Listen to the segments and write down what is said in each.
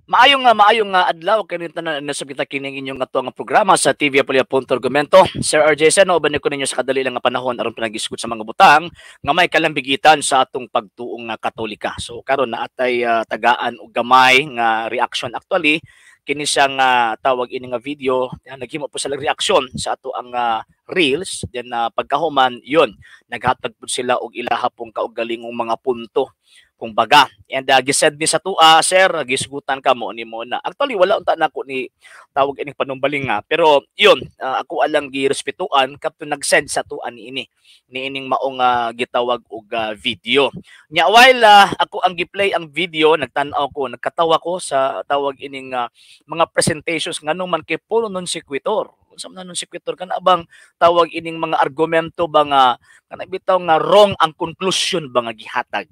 Maayong nga adlaw kini tanan, nasab kita kining inyong ato nga programa sa TV Apulia Punto Argumento. Sir RJ Seno, uban ko ninyo sa kadali lang nga panahon aron panagisgot sa mga butang nga may kalambigitan sa atong pagtuong nga Katolika. So karon na atay tagaan og gamay nga reaction. Actually, kini siya nga tawag ini nga video, naghimo po sila reaction sa ato ang reels, then pagkahuman yun naghatag pud sila og ilaha pong kaugalingong mga punto kumbaga. And gisend ni sa tua, "Sir, gisgutan ka mo ni mo na." Actually, wala unta nako ni tawag ining panumbaling nga, pero yun, ako alang girespetuan kapto nag-send sa tua ni ini niining maong gitawag og video. Nya while ako ang gi-play ang video, nagtan-aw ko, nagkatawa ko sa tawag ining mga presentations, nganong man kay puro non sequitur. Unsa man non sequitur? Kana bang tawag ining mga argumento ba nga kana bitaw nga wrong ang conclusion ba nga gihatag.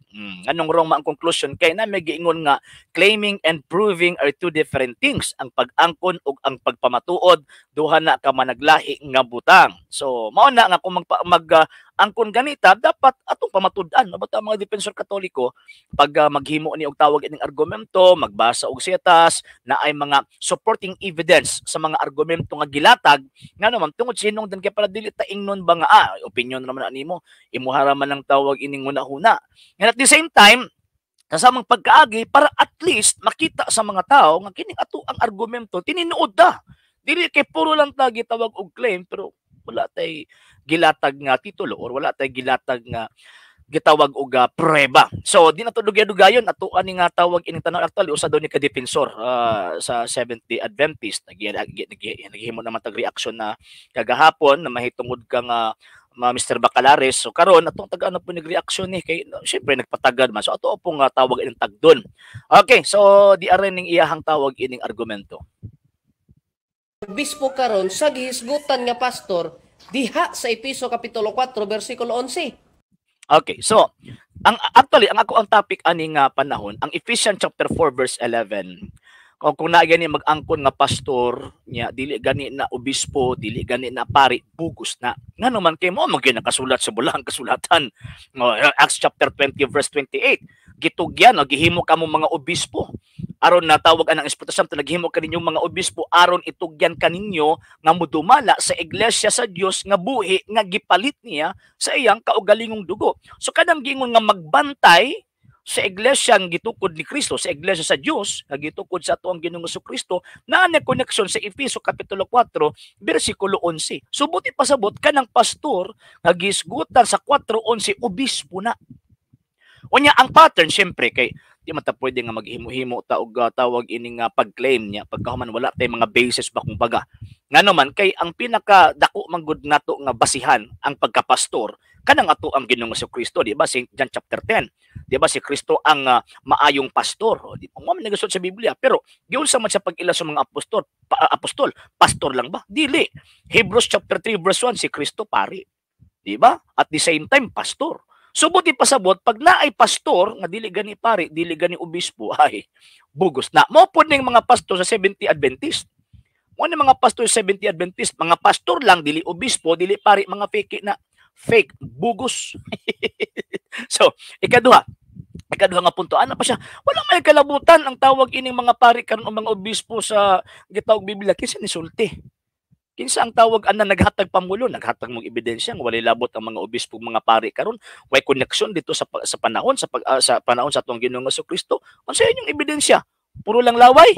Anong wrong man ang conclusion? Kay na may giingon nga claiming and proving are two different things. Ang pag-angkon ug ang pagpamatuod, duha na ka managlahi nga butang. So mao na nga kung mag angkon ganita, dapat atong pamatud-an. No ba mga defensor Katoliko, pag maghimo ni og tawag ining argumento, magbasa og sitas na ay mga supporting evidence sa mga argumento nga gilatag, ngano man tungod sinong kay para dili ta ingnon ba nga opinion naman na nimo, imuha ra man ang tawag ining huna-huna. And at the same time, sa samang pagkaagi, para at least makita sa mga tao nga kining ato ang argumento tinuod ta, dili kay puro lang ta gitawag og claim pero wala tay gilatag nga titulo or wala tay gilatag nga gitawag og prueba. So di na to dugay-dugayon, ato ani nga tawag ining tan-aw. Actually, usa daw ni ka defensor sa Seventh Day Adventist, naghimo naman tag reaction na kagahapon na mahitungod ka nga Mr. Bacalares. So karon atong tagaan na po nag-reaction ni kay no, syempre nagpatagad man. So ato po nga tawag ining tagdon. Okay, so di arin ning iyahang tawag ining argumento. Obispo karon sa gihisgutan nga pastor diha sa Epeso kapitulo 4 bersikulo 11. Okay, so ang actually ang ako ang topic ani nga panahon, ang Ephesians chapter 4 verse 11. Kung naa gani mag-angkon nga pastor niya, dili gani na obispo, dili gani na pari, bugos na. Ngano man kay mo man gyud nakasulat sa Bulaang Kasulatan. No, Acts chapter 20 verse 28. Gitugyan o gihimo kamo mga obispo aron natawag anang Espiritu Santo, naghimo kaninyong mga obispo aron itugyan kaninyo nga mudumala sa iglesia sa Dios nga buhi nga gipalit niya sa iyang kaugalingong dugo. So kanang giingon nga magbantay sa iglesia ang gitukod ni Kristo, sa iglesia sa Dios nga gitukod sa ato ang Ginoong Kristo, naa na koneksyon sa Efeso kapitulo 4 bersikulo 11. So buti pasabot, kanang pastor nga gisgutan sa 4:11, obispo na. Unya ang pattern, syempre kay di man ta pwede nga maghimo-himo ta og tawag ini nga pag-claim niya pagkahuman wala tay mga basis ba kumbaga. Ngano man kay ang pinaka dako man gud nato nga basihan ang pagkapastor, kanang ato ang Ginoong Kristo, di ba? St. John chapter 10, di ba, si Kristo ang maayong pastor? O, di ba mo man nagasulat sa Biblia, pero giunsa man sa pag-ila sa mga apostol pa, apostol, pastor lang ba? Dili. Hebrews chapter 3 verse 1, si Kristo pari, di ba? At the same time pastor. So buti pasabot, pag naay pastor nga dili gani pari, dili gani obispo, ay bugos na. Mo pod ning mga pastor sa 70 Adventist. Mo ni mga pastor sa 70 Adventist, mga pastor lang, dili obispo, dili pari, mga fake na, fake, bugos. So, ikaduha nga punto, ano pa siya? Wala may kalabutan ang tawag ining mga pari karon o mga obispo sa gitawag Biblia, kinsa ni sulti? Kinsa ang tawag ana naghatag pamulo, naghatag mong ebidensya nga walay labot ang mga obispo, mga pari karon, way koneksyon dito sa panahon sa pag, sa panahon sa atong Ginoong Kristo. Unsa inyong ebidensya? Puro lang laway.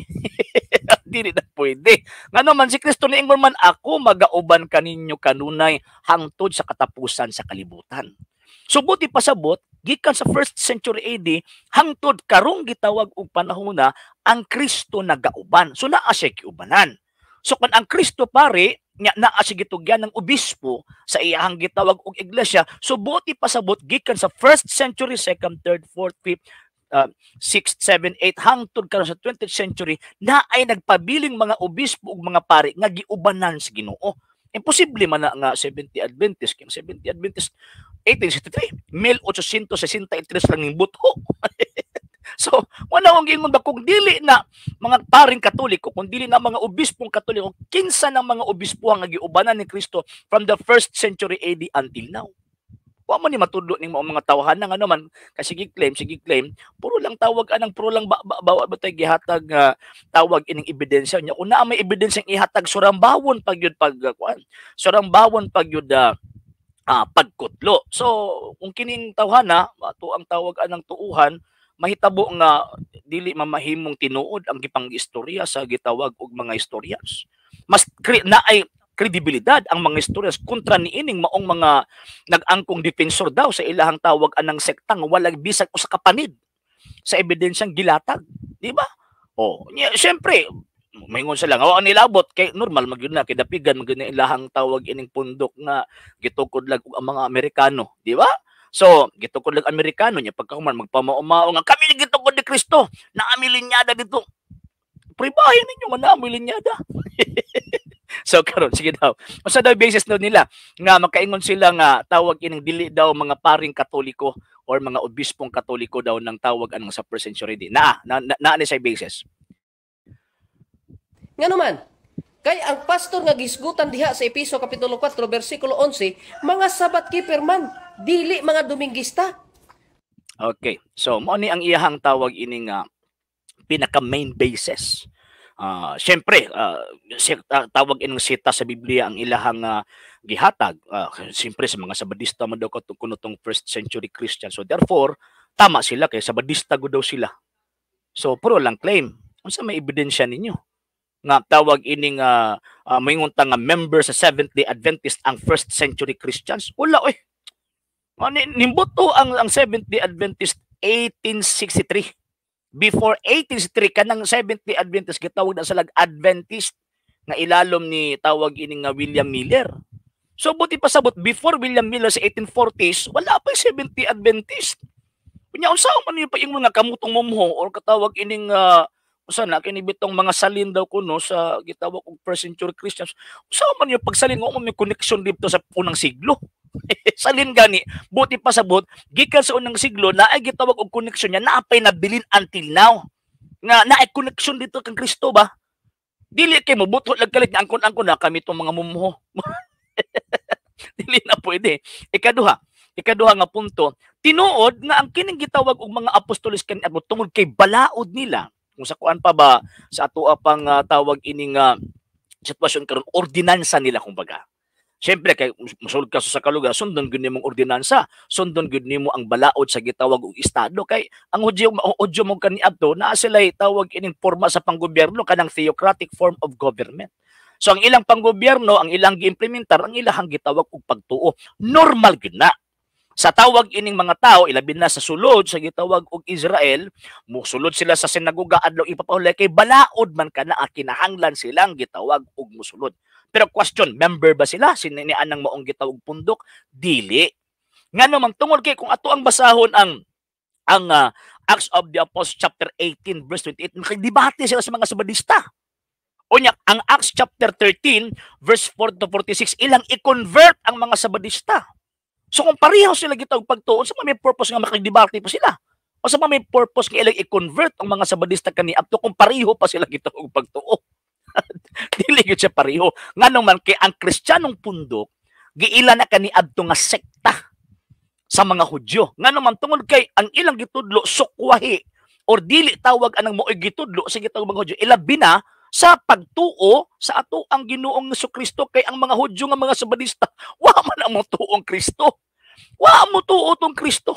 Dili na pwede. Ngano man si Kristo niingon man, "Ako magauban kaninyo kanunay hangtod sa katapusan sa kalibutan." So buti pasabot, gikan sa first century AD hangtod karong gitawag og panahon na, ang Kristo nagauban. So naa siya giubanan. So kung ang Kristo pare, nya naa siya gitugyan ng obispo sa iyahang gitawag og iglesia, so buti pasabot, gikan sa first century, second, third, fourth, fifth, 6, 7, 8 hangtod karon sa 20th century, na ay nagpabiling mga obispo ug mga pari nga giubanan sa Ginoo. Imposible man na nga 70 Adventist, kay 70 Adventist 1863, 1863 lang ning buto. So, wala akong giingon ba kung dili na mga paring Katoliko, kung dili na mga obispong Katoliko, kinsa ng mga obispo ang giubanan ni Kristo from the first century AD until now? Wa man ni matudlo ning maong mga tawhan nga ano man kasi sige claim, puro lang tawag anang puro lang ba, ba, ba, ba tay gihatag nga tawag ining ebidensya nya. Kung naa may ebidensyang ihatag, surambawon pag yun pag kuan, surambawon pag yun pagkutlo. So kung kining tawhana ato ang tawag anang tuuhan, mahitabo nga dili mamahimong tinuod ang gipang-istorya sa gitawag og mga historians. Mas naay kredibilidad ang mga historians kontra niining maong mga nag-angkong defensor daw sa ilahang tawag anang sekta nga walang bisag usa ka panid sa ebidensyang gilatag, di ba? Oh, nya, syempre maingon sila nga wa nilabot kay normal man gyud na kay dapigan man gyud na ilahang tawag ining pundok nga gitukod lang og ang mga Amerikano, di ba? So, gitukod lang Amerikano niya pagkahuman magpamao-mao nga kami ni gitukod ni Kristo, naami linyada dito. Pribahin ninyo nga naami linyada. So karon sige daw. Unsa daw basis daw nila nga makaingon sila nga tawag ining dili daw mga paring Katoliko or mga obispong Katoliko daw ng tawag anong sa first century di. Naa na, na, naa ni say basis. Ngano man, kay ang pastor nga gisgutan diha sa Episo kapitulo 4 bersikulo 11, mga Sabbath keeper man, dili mga Dominguista. Okay. So mao ni ang iyahang tawag ini nga pinaka main basis. Syempre, tawag ining sita sa Biblia ang ilahang gihatag. Siyempre sa mga Sabadista man daw kuno tong first century Christian. So therefore, tama sila kay Sabadista gud daw sila. So puro lang claim. Unsa may ebidensya ninyo nga tawag ining moingon ta nga member sa Seventh Day Adventist ang first century Christians? Wala oy. Nimbuto ang Seventh Day Adventist 1863. Before 1863, kanang Seventh Day Adventist gitawag na sa lag Adventist nga ilalom ni tawag ini nga William Miller. So buti pa sabot before William Miller sa 1840s, wala pa yung Seventh Day Adventist. Unya unsa man yung paingon nga kamutong mumho or katawag ining usa na kini bitong mga salin daw kuno sa gitawag og first century Christians. Unsa man yung pagsalin nga may connection dito sa unang siglo? Salin gani, buti pa sabot gikan sa unang siglo naay gitawag og connection niya, naapay nabilin until now nga naay connection dito kang Kristo ba? Dili kay mo buto lag kalit nga angkon-angkon na kami tong mga mumho. Dili na pwede. Ikaduha nga punto, tinuod nga ang kining gitawag og mga apostoles kaniadto tungod kay balaod nila kung sa kuan pa ba sa atoa pang tawag ining sitwasyon karon, ordinansa nila kumbaga. Siyempre kay musulod ka sa kalugar, sundon gyud nimong ordinansa, sundon gyud nimo ang balaod sa gitawag og estado kay ang Hudyo mo kaniadto naa sila'y tawag ining forma sa panggobyerno, kanang theocratic form of government. So ang ilang panggobyerno, ang ilang giimplementar ang ilahang gitawag og pagtuo. Normal gyud na. Sa tawag ining mga tao, ilabi na sa sulod sa gitawag og Israel, musulod sila sa sinagoga adlaw ipapahulay kay balaod man kana ang kinahanglan silang gitawag og musulod. Pero question, member ba sila sini anang maong gitawag pundok? Dili. Ngano man, tungod kay kung ato ang basahon ang Acts of the Apostles chapter 18 verse 28, makidebate sila sa mga Sabadista. Unya ang Acts chapter 13 verse 4 to 46, ilang i-convert ang mga Sabadista. So kung pareho sila gitawag pagtuon, sa may purpose nga makidebate pa sila? O sa may purpose nga ilang i-convert ang mga Sabadista kani adto kung pareho pa sila gitawag pagtuo? Dili gyud siya pareho. Nganong man kay ang Kristiyanong pundok giila na kaniadto nga sekta sa mga Hudyo. Ngano man, tungod kay ang ilang gitudlo sukwahi or dili tawag anang maoy gitudlo sa gitawag mga Hudyo, ilabi na sa pagtuo sa ato ang Ginoong Kristo, kay ang mga Hudyo nga mga Sabadista wa man ang motuong Kristo. Wa mo tuo tong Kristo.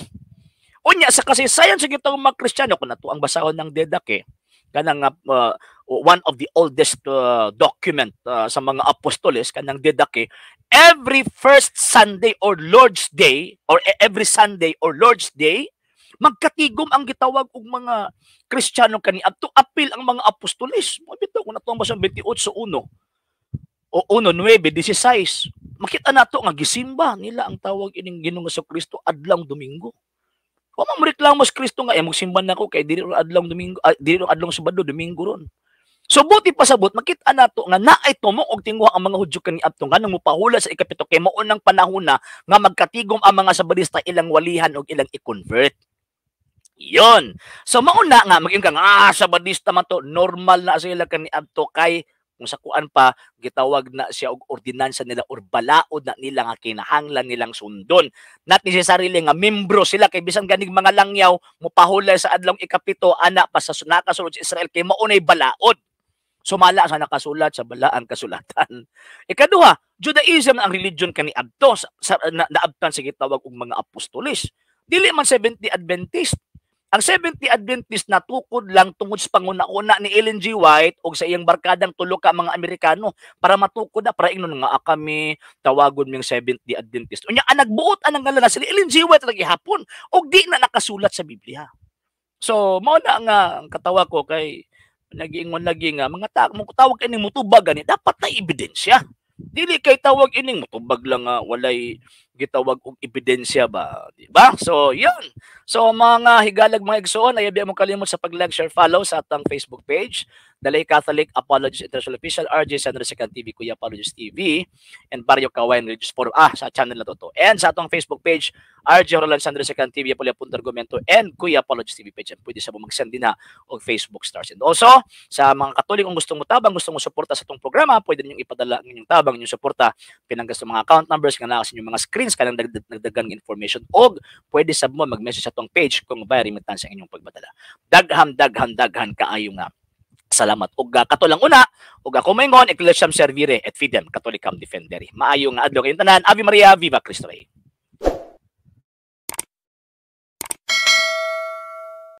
Unya sa kasaysayan sa gitawag mga Kristiyano, kung nato ang basahon ng Didache, kanang one of the oldest document sa mga apostoles, kanang Didache, every first Sunday or Lord's Day or every Sunday or Lord's Day magkatigom ang gitawag og mga Kristiyano kaniadto, apil ang mga apostoles. Mo bitaw kung nato ang basahon 28:1 o 1:9, 16, makita nato nga gisimba nila ang tawag ining Ginoong Kristo adlong Domingo. Wa man reklamo si Kristo nga, eh, magsimba na ko kay dili ron adlong Domingo, dili ron adlong Sabado, Domingo ron. So buti pa sabot makita nato nga naay tumong og tinguha ang mga Hudyo kaniadto nga nang mopahula sa 7 kay mao nang panahon na nga magkatigom ang mga Sabadista, ilang walihan og ilang i-convert. Yon. So mauna nga mag ka nga Sabadista man to, normal na sila kaniadto kay Kung sa kuan pa gitawag na siya og ordinansa nila or balaod na nila nga kinahanglan nilang sundon. Not necessarily nga membro sila, kay bisan ganig mga langyaw mopahulay sa adlong ikapito ana pa sa nakasulod sa Israel kay maunay balaod. Sumala sa nakasulat sa balaang kasulatan. Ikaduha, Judaism ang religion kaniadto sa naabtan sa gitawag og mga apostolis. Dili man Seventh-day Adventist. Ang Seventh-day Adventist natukod lang tungod sa panguna-una ni Ellen G. White og sa iyang barkadang tulo ka mga Amerikano para matukod na, para ingnon nga, "Ah, kami tawagon ming Seventh-day Adventist." Unya ang nagbuot anang ngalan na sila Ellen G. White lagi hapon og di na nakasulat sa Biblia. So mao na nga ang katawa ko kay nagiingon lagi nga mga ta mo tawag ining mutubag gani, dapat na ebidensya. Dili kay tawag ining mutubag lang nga walay gitawag og ebidensya ba, di ba? So, yun. So, mga higalag, mga igsoon, ayaw mo kalimot sa pag-like, share, follow sa atang Facebook page, Dalay Catholic Apologist International Official, RJ Sandro Second TV, Kuya Apologist TV, and Barrio Kawayan Religious Forum. Ah, sa channel na to. And sa atong Facebook page, RJ Roland Sandro Second TV, Apolia Punto Argumento, and Kuya Apologist TV page. And pwede sa mo mag-send din na og Facebook stars. And also, sa mga Katolikong gustong mutabang, gustong mo suporta sa atong programa, pwede ninyong ipadala ang inyong tabang, inyong suporta pinanggas sa mga account numbers nga naa sa inyong mga screens kanang nagdagang information, og pwede sab mo mag-message sa atong page kung via remittance ang inyong pagpadala. Daghan, daghan, daghan kaayo nga salamat. Ug kato lang una, ug ako maingon, Ecclesiam Servire et Fidem Catholicam Defendere. Maayo nga adlaw kayong tanan. Ave Maria, Viva Cristo Rey.